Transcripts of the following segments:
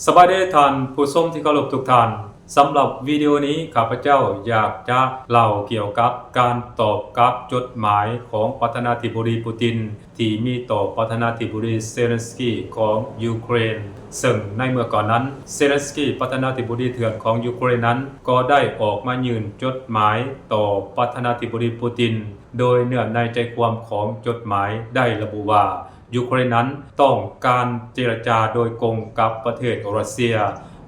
ສະບາຍດີທ່ານຜູ້ຊົມທີ່ເຄົາລົບທຸກທ່ານ. ສຳລັບວິດີໂອນີ້ ຂ້າພະເຈົ້າຢາກຈະເລົ່າກ່ຽວກັບການຕອບກັບຈົດໝາຍຂອງປະທານາທິບໍດີປູຕິນ ທີ່ມີຕໍ່ປະທານາທິບໍດີເຊເລັນສກີຂອງຢູເຄຣນ, ເຊິ່ງໃນເມື່ອກ່ອນນັ້ນ ເຊເລັນສກີ ປະທານາທິບໍດີເຖື່ອນຂອງຢູເຄຣນນັ້ນ ກໍໄດ້ອອກມາຍື່ນຈົດໝາຍຕໍ່ປະທານາທິບໍດີປູຕິນ, ໂດຍເນື້ອໃນໃຈຄວາມຂອງຈົດໝາຍໄດ້ລະບຸວ່າ ຢູເຄຣນນັ້ນຕ້ອງການເຈລະຈາໂດຍກົງກັບປະເທດຣັດເຊຍ.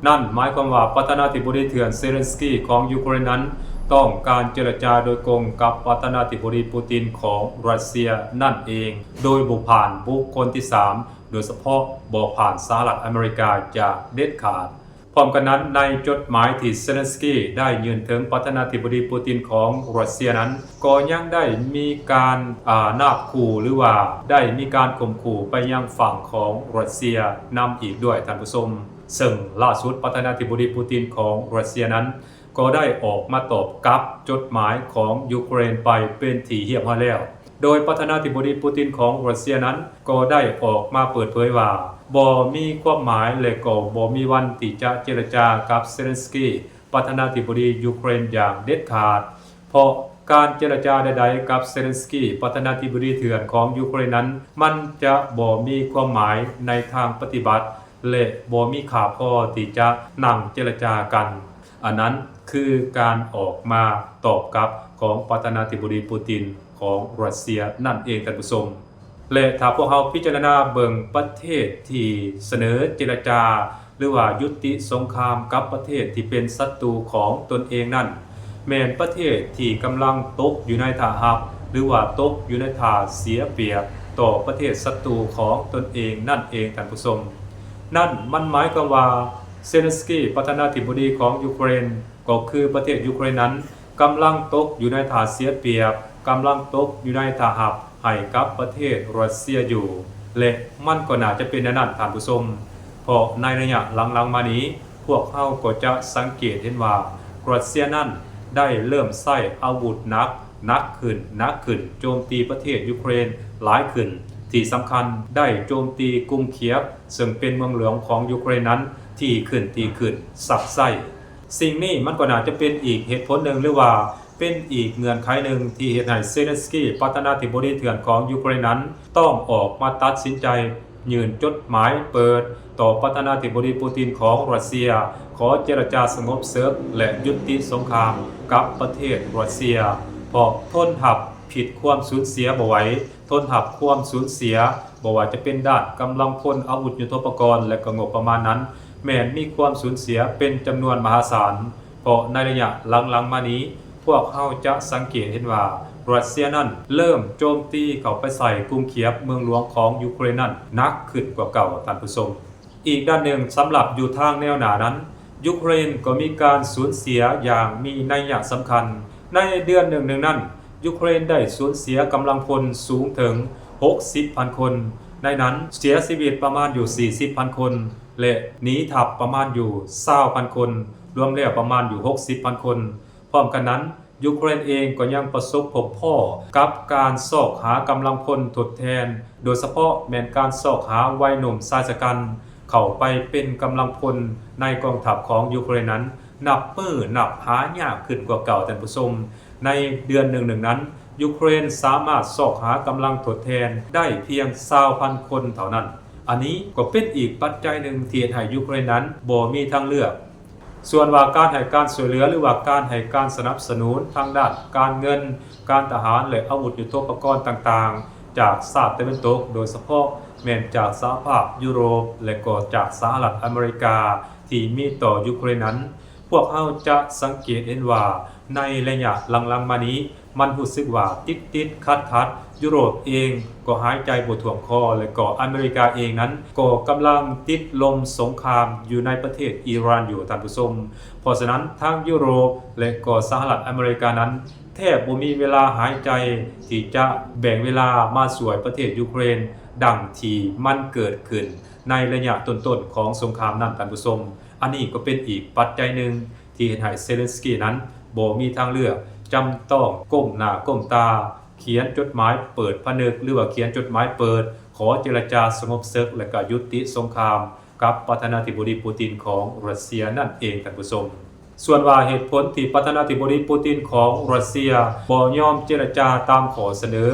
ນັ້ນໝາຍຄວາມວ່າປະທານາທິບໍດີເຖື່ອນເຊເລັນສກີຂອງຢູເຄຣນນັ້ນ ຕ້ອງການເຈລະຈາໂດຍກົງກັບປະທານາທິບໍດີປູຕິນຂອງຣັດເຊຍນັ້ນເອງ, ໂດຍບໍ່ຜ່ານບຸກຄົນທີສາມ, ໂດຍສະເພາະບໍ່ຜ່ານສະຫະລັດອາເມລິກາຢ່າງເດັດຂາດ. ພ້ອມກັນນັ້ນ, ໃນຈົດໝາຍທີ່ເຊເລັນສກີໄດ້ຍື່ນເຖິງປະທານາທິບໍດີປູຕິນຂອງຣັດເຊຍນັ້ນ ກໍຍັງໄດ້ມີການ ອາ ນາບຂູ່ ຫຼືວ່າໄດ້ມີການຂົ່ມຂູ່ໄປຍັງຝັ່ງຂອງຣັດເຊຍນຳອີກດ້ວຍ, ທ່ານຜູ້ຊົມ. ເຊິ່ງລ່າສຸດປະທານາທິບໍດີປູຕິນຂອງຣັດເຊຍນັ້ນ ກໍໄດ້ອອກມາຕອບກັບຈົດໝາຍຂອງຢູເຄຣນໄປເປັນທີ່ຮຽບຮ້ອຍແລ້ວ. ໂດຍປະທານາທິບໍດີປູຕິນຂອງຣັດເຊຍນັ້ນ ກໍໄດ້ອອກມາເປີດເຜີຍວ່າ ບໍ່ມີຄວາມໝາຍ ແລະ ກໍບໍ່ມີວັນທີ່ຈະເຈລະຈາກັບເຊເລັນສກີ ປະທານາທິບໍດີຢູເຄຣນຢ່າງເດັດຂາດ, ເພາະການເຈລະຈາໃດໆກັບເຊເລັນສກີ ປະທານາທິບໍດີເຖື່ອນຂອງຢູເຄຣນນັ້ນ ມັນຈະບໍ່ມີຄວາມໝາຍໃນທາງປະຕິບັດ ແລະ ບໍ່ມີຄ່າພໍທີ່ຈະນັ່ງເຈລະຈາກັນ. ອັນນັ້ນຄືການອອກມາຕອບກັບຂອງປະທານາທິບໍດີປູຕິນຂອງຣັດເຊຍນັ້ນເອງ, ທ່ານຜູ້ຊົມ. ແລະ ຖ້າພວກເຮົາພິຈາລະນາເບິ່ງປະເທດທີ່ສະເໜີເຈລະຈາ ຫຼືວ່າຍຸຕິສົງຄາມກັບປະເທດທີ່ເປັນສັດຕູຂອງຕົນເອງນັ້ນ ແມ່ນປະເທດທີ່ກຳລັງຕົກຢູ່ໃນທ່າຮັບ ຫຼືວ່າຕົກຢູ່ໃນທ່າເສຍປຽບຕໍ່ປະເທດສັດຕູຂອງຕົນເອງນັ້ນເອງ, ທ່ານຜູ້ຊົມ. ນັ້ນມັນໝາຍຄວາມວ່າ ເຊເລັນສກີ ປະທານາທິບໍດີຂອງຢູເຄຣນ ກໍຄືປະເທດຢູເຄຣນນັ້ນ ກຳລັງຕົກຢູ່ໃນທ່າເສຍປຽບ, ກຳລັງຕົກຢູ່ໃນທ່າຮັບໃຫ້ກັບປະເທດຣັດເຊຍຢູ່ ແລະ ມັນກໍໜ້າຈະເປັນແນວນັ້ນ, ທ່ານຜູ້ຊົມ. ເພາະໃນໄລຍະຫຼັງໆມານີ້ ພວກເຮົາກໍຈະສັງເກດເຫັນວ່າ ຣັດເຊຍນັ້ນໄດ້ເລີ່ມໃຊ້ອາວຸດໜັກ, ໜັກຂຶ້ນ, ໜັກຂຶ້ນ, ໂຈມຕີປະເທດຢູເຄຣນຫຼາຍຂຶ້ນ. ທີ່ສຳຄັນໄດ້ໂຈມຕີກຸງຄຽບ, ເຊິ່ງເປັນເມືອງຫຼວງຂອງຢູເຄຣນນັ້ນ ຖີ່ຂຶ້ນ, ຖີ່ຂຶ້ນ, ຊັກໄຊ້. ສິ່ງນີ້ມັນກໍໜ້າຈະເປັນອີກເຫດຜົນໜຶ່ງ ຫຼືວ່າເປັນອີກເງື່ອນໄຂໜຶ່ງທີ່ເຮັດໃຫ້ເຊເລັນສກີ ປະທານາທິບໍດີເຖື່ອນຂອງຢູເຄຣນນັ້ນ ຕ້ອງອອກມາຕັດສິນໃຈຍື່ນຈົດໝາຍເປີດຕໍ່ປະທານາທິບໍດີປູຕິນຂອງຣັດເຊຍ ຂໍເຈລະຈາສະຫງົບເສິກ ແລະ ຍຸຕິສົງຄາມກັບປະເທດຣັດເຊຍ, ເພາະທົນຮັບຜິດຄວາມສູນເສຍບໍ່ໄຫວ. ທົນຮັບຄວາມສູນເສຍ ບໍ່ວ່າຈະເປັນດ້ານກຳລັງພົນ, ອາວຸດຍຸດໂທປະກອນ ແລະ ກໍງົບປະມານນັ້ນ ແມ່ນມີຄວາມສູນເສຍເປັນຈຳນວນມະຫາສານ, ເພາະໃນໄລຍະຫຼັງໆມານີ້ ພວກເຮົາຈະສັງເກດເຫັນວ່າ ຣັດເຊຍນັ້ນເລີ່ມໂຈມຕີເຂົ້າໄປໃສ່ກຸງຄຽບ ເມືອງຫຼວງຂອງຢູເຄຣນນັ້ນໜັກຂຶ້ນກວ່າເກົ່າ, ທ່ານຜູ້ຊົມ. ອີກດ້ານໜຶ່ງ, ສຳລັບຢູ່ທາງແນວໜ້ານັ້ນ, ຢູເຄຣນກໍມີການສູນເສຍຢ່າງມີໄນຍະສຳຄັນ. ໃນເດືອນໜຶ່ງໆນັ້ນ, ຢູເຄຣນໄດ້ສູນເສຍກຳລັງພົນສູງເຖິງຫົກສິບພັນຄົນ, ໃນນັ້ນເສຍຊີວິດປະມານຢູ່ສີ່ສິບພັນຄົນ ແລະ ໜີທັບປະມານຢູ່ຊາວພັນຄົນ, ລວມແລ້ວປະມານຢູ່ຫົກສິບພັນຄົນ. ພ້ອມກັນນັ້ນ, ຢູເຄຣນເອງກໍຍັງປະສົບພົບພໍ້ກັບການຊອກຫາກຳລັງພົນທົດແທນ, ໂດຍສະເພາະແມ່ນການຊອກຫາໄວໜຸ່ມຊາຍຊະກັນເຂົ້າໄປເປັນກຳລັງພົນໃນກອງທັບຂອງຢູເຄຣນນັ້ນ ນັບມື້ນັບຫາຍາກຂຶ້ນກວ່າເກົ່າ, ທ່ານຜູ້ຊົມ. ໃນເດືອນໜຶ່ງໆນັ້ນ, ຢູເຄຣນສາມາດຊອກຫາກຳລັງທົດແທນໄດ້ພຽງຊາວພັນຄົນເທົ່ານັ້ນ. ອັນນີ້ກໍເປັນອີກປັດໄຈໜຶ່ງທີ່ເຮັດໃຫ້ຢູເຄຣນນັ້ນບໍ່ມີທາງເລືອກ. ສ່ວນວ່າການໃຫ້ການຊ່ວຍເຫຼືອ ຫຼືວ່າການໃຫ້ການສະໜັບສະໜູນທາງດ້ານການເງິນ, ການທະຫານ ແລະ ອາວຸດຍຸດໂທປະກອນຕ່າງໆ ຈາກຊາດຕາເວັນຕົກ, ໂດຍສະເພາະແມ່ນຈາກສະຫະພາບຢູໂຣບ ແລະ ກໍຈາກສະຫະລັດອາເມລິກາ ທີ່ມີຕໍ່ຢູເຄຣນນັ້ນ, ພວກເຮົາຈະສັງເກດເຫັນວ່າ ໃນໄລຍະຫຼັງໆມານີ້ ມັນຮູ້ສຶກວ່າຕິດໆຂັດໆ, ຢູໂຣບເອງກໍຫາຍໃຈບໍ່ຖ້ວມຄໍ ແລະ ກໍອາເມລິກາເອງນັ້ນກໍກຳລັງຕິດລົມສົງຄາມຢູ່ໃນປະເທດອີຣານຢູ່, ທ່ານຜູ້ຊົມ. ເພາະສະນັ້ນ ທາງຢູໂຣບ ແລະ ກໍສະຫະລັດອາເມລິການັ້ນ ແທບບໍ່ມີເວລາຫາຍໃຈທີ່ຈະແບ່ງເວລາມາຊ່ວຍປະເທດຢູເຄຣນ ດັ່ງທີ່ມັນເກີດຂຶ້ນໃນໄລຍະຕົ້ນໆຂອງສົງຄາມນັ້ນ, ທ່ານຜູ້ຊົມ. ອັນນີ້ກໍເປັນອີກປັດໄຈໜຶ່ງ ທີ່ເຮັດໃຫ້ເຊເລັນສກີນັ້ນບໍ່ມີທາງເລືອກ, ຈຳຕ້ອງກົ້ມໜ້າກົ້ມຕາຂຽນຈົດໝາຍເປີດຜະນຶກ ຫຼືວ່າຂຽນຈົດໝາຍເປີດຂໍເຈລະຈາສະຫງົບເສິກ ແລະ ກະຍຸຕິສົງຄາມ ກັບປະທານາທິບໍດີປູຕິນຂອງຣັດເຊຍນັ້ນເອງ ທ່ານຜູ້ຊົມ. ສ່ວນວ່າເຫດຜົນທີ່ປະທານາທິບໍດີປູຕິນຂອງຣັດເຊຍບໍ່ຍອມເຈລະຈາຕາມຂໍ້ສະເໜີ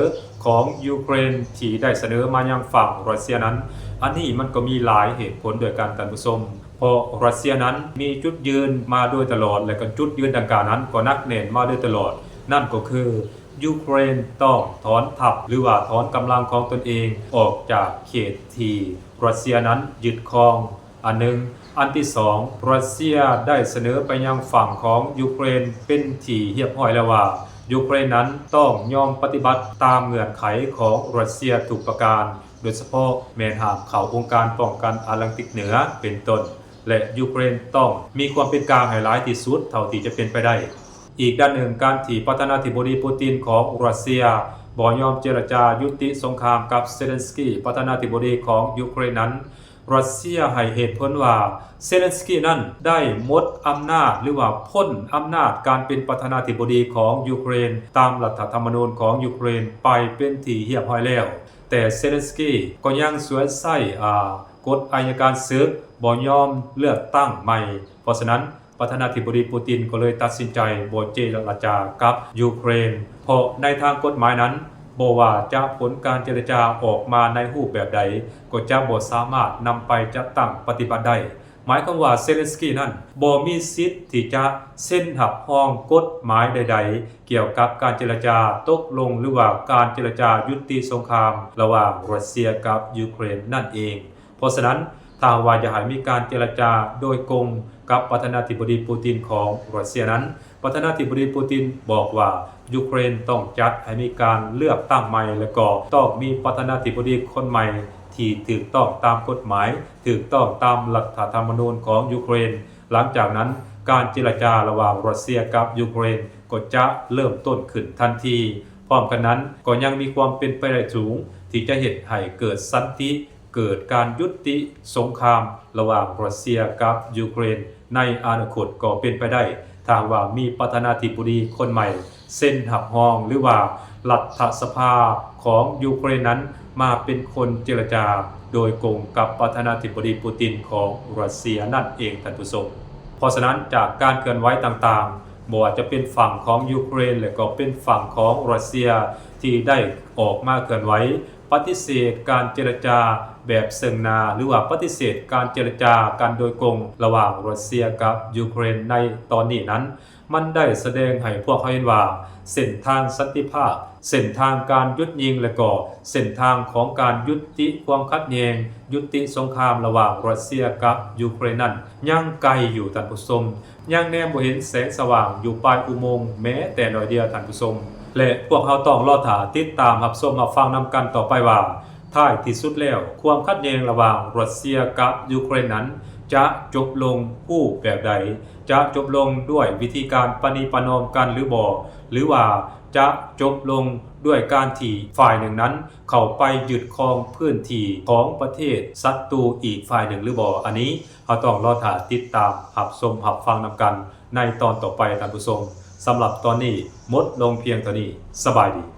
ຂອງຢູເຄຣນທີ່ໄດ້ສະເໜີມາຍັງຝັ່ງຣັດເຊຍນັ້ນ, ອັນນີ້ມັນກໍມີຫຼາຍເຫດຜົນດ້ວຍກັນ ທ່ານຜູ້ຊົມ. ເພາະຣັດເຊຍນັ້ນມີຈຸດຢືນມາໂດຍຕະຫຼອດ ແລະ ກໍຈຸດຢືນດັ່ງກ່າວນັ້ນກໍໜັກແໜ້ນມາໂດຍຕະຫຼອດ, ນັ້ນກໍຄື ຢູເຄຣນຕ້ອງຖອນທັບ ຫຼືວ່າຖອນກຳລັງຂອງຕົນເອງອອກຈາກເຂດທີ່ຣັດເຊຍນັ້ນຍຶດຄອງ ອັນໜຶ່ງ. ອັນທີສອງ, ຣັດເຊຍໄດ້ສະເໜີໄປຍັງຝັ່ງຂອງຢູເຄຣນເປັນທີ່ຮຽບຮ້ອຍແລ້ວວ່າ ຢູເຄຣນນັ້ນຕ້ອງຍອມປະຕິບັດຕາມເງື່ອນໄຂຂອງຣັດເຊຍທຸກປະການ, ໂດຍສະເພາະແມ່ນຫ້າມເຂົ້າອົງການປ້ອງກັນອາຕແລນຕິກເໜືອເປັນຕົ້ນ ແລະ ຢູເຄຣນຕ້ອງມີຄວາມເປັນກາງໃຫ້ຫຼາຍທີ່ສຸດເທົ່າທີ່ຈະເປັນໄປໄດ້. ອີກດ້ານໜຶ່ງ, ການທີ່ປະທານາທິບໍດີປູຕິນຂອງຣັດເຊຍບໍ່ຍອມເຈລະຈາຍຸຕິສົງຄາມກັບເຊເລັນສກີ ປະທານາທິບໍດີຂອງຢູເຄຣນນັ້ນ, ຣັດເຊຍໃຫ້ເຫດຜົນວ່າ ເຊເລັນສກີນັ້ນໄດ້ໝົດອຳນາດ ຫຼືວ່າພົ້ນອຳນາດການເປັນປະທານາທິບໍດີຂອງຢູເຄຣນ ຕາມລັດຖະທຳມະນູນຂອງຢູເຄຣນໄປເປັນທີ່ຮຽບຮ້ອຍແລ້ວ, ແຕ່ເຊເລັນສກີກໍຍັງສວຍໃຊ້ ອາ ກົດໄອຍະການເສິກ, ບໍ່ຍອມເລືອກຕັ້ງໃໝ່. ເພາະສະນັ້ນ, ປະທານາທິບໍດີປູຕິນກໍເລີຍຕັດສິນໃຈບໍ່ເຈລະຈາກັບຢູເຄຣນ, ເພາະໃນທາງກົດໝາຍນັ້ນ, ບໍ່ວ່າຈະຜົນການເຈລະຈາອອກມາໃນຮູບແບບໃດ, ກໍຈະບໍ່ສາມາດນຳໄປຈັດຕັ້ງປະຕິບັດໄດ້. ໝາຍຄວາມວ່າເຊເລັນສກີນັ້ນບໍ່ມີສິດທີ່ຈະເຊັນຮັບຮອງກົດໝາຍໃດໆ ກ່ຽວກັບການເຈລະຈາຕົກລົງ ຫຼືວ່າການເຈລະຈາຍຸຕິສົງຄາມລະຫວ່າງຣັດເຊຍກັບຢູເຄຣນນັ້ນເອງ. ເພາະສະນັ້ນ, ຖ້າຫາກວ່າຢາກໃຫ້ມີການເຈລະຈາໂດຍກົງກັບປະທານາທິບໍດີປູຕິນຂອງຣັດເຊຍນັ້ນ, ປະທານາທິບໍດີປູຕິນບອກວ່າ ຢູເຄຣນຕ້ອງຈັດໃຫ້ມີການເລືອກຕັ້ງໃໝ່ ແລະ ກໍຕ້ອງມີປະທານາທິບໍດີຄົນໃໝ່ທີ່ຖືກຕ້ອງຕາມກົດໝາຍ, ຖືກຕ້ອງຕາມລັດຖະທຳມະນູນຂອງຢູເຄຣນ. ຫຼັງຈາກນັ້ນ, ການເຈລະຈາລະຫວ່າງຣັດເຊຍກັບຢູເຄຣນກໍຈະເລີ່ມຕົ້ນຂຶ້ນທັນທີ. ພ້ອມກັນນັ້ນ, ກໍຍັງມີຄວາມເປັນໄປໄດ້ສູງທີ່ຈະເຮັດໃຫ້ເກີດສັນຕິ ເກີດການຍຸຕິສົງຄາມລະຫວ່າງຣັດເຊຍກັບຢູເຄຣນໃນອະນາຄົດກໍເປັນໄປໄດ້, ຖ້າຫາກວ່າມີປະທານາທິບໍດີຄົນໃໝ່ເຊັນຮັບຮອງ ຫຼືວ່າລັດຖະສະພາຂອງຢູເຄຣນນັ້ນມາເປັນຄົນເຈລະຈາໂດຍກົງກັບປະທານາທິບໍດີປູຕິນຂອງຣັດເຊຍນັ້ນເອງ, ທ່ານຜູ້ຊົມ. ເພາະສະນັ້ນ, ຈາກການເຄື່ອນໄຫວຕ່າງໆ, ບໍ່ວ່າຈະເປັນຝັ່ງຂອງຢູເຄຣນ ແລະ ກໍເປັນຝັ່ງຂອງຣັດເຊຍທີ່ໄດ້ອອກມາເຄື່ອນໄຫວ ປະຕິເສດການເຈລະຈາແບບເຊິ່ງໜ້າ ຫຼືວ່າປະຕິເສດການເຈລະຈາກັນໂດຍກົງລະຫວ່າງຣັດເຊຍກັບຢູເຄຣນໃນຕອນນີ້ນັ້ນ, ມັນໄດ້ສະແດງໃຫ້ພວກເຮົາເຫັນວ່າ ເສັ້ນທາງສັນຕິພາບ, ເສັ້ນທາງການຢຸດຍິງ ແລະ ກໍເສັ້ນທາງຂອງການຍຸຕິຄວາມຂັດແຍ່ງ, ຍຸຕິສົງຄາມລະຫວ່າງຣັດເຊຍກັບຢູເຄຣນນັ້ນ ຍັງໄກຢູ່, ທ່ານຜູ້ຊົມ. ຍັງແນມບໍ່ເຫັນແສງສະຫວ່າງຢູ່ປາຍອຸໂມງແມ້ແຕ່ໜ້ອຍດຽວ, ທ່ານຜູ້ຊົມ. ແລະ ພວກເຮົາຕ້ອງລໍຖ້າຕິດຕາມຮັບຊົມຮັບຟັງນຳກັນຕໍ່ໄປວ່າ ທ້າຍທີ່ສຸດແລ້ວ ຄວາມຂັດແຍ່ງລະຫວ່າງຣັດເຊຍກັບຢູເຄຣນນັ້ນ ຈະຈົບລົງຮູບແບບໃດ? ຈະຈົບລົງດ້ວຍວິທີການປະນີປະນອມກັນຫຼືບໍ່? ຫຼືວ່າຈະຈົບລົງດ້ວຍການທີ່ຝ່າຍໜຶ່ງນັ້ນ ເຂົ້າໄປຍຶດຄອງພື້ນທີ່ຂອງປະເທດສັດຕູອີກຝ່າຍໜຶ່ງຫຼືບໍ່? ອັນນີ້ເຮົາຕ້ອງລໍຖ້າຕິດຕາມຮັບຊົມຮັບຟັງນຳກັນໃນຕອນຕໍ່ໄປ, ທ່ານຜູ້ຊົມ. ສຳລັບຕອນນີ້ໝົດລົງພຽງເທົ່ານີ້. ສະບາຍດີ.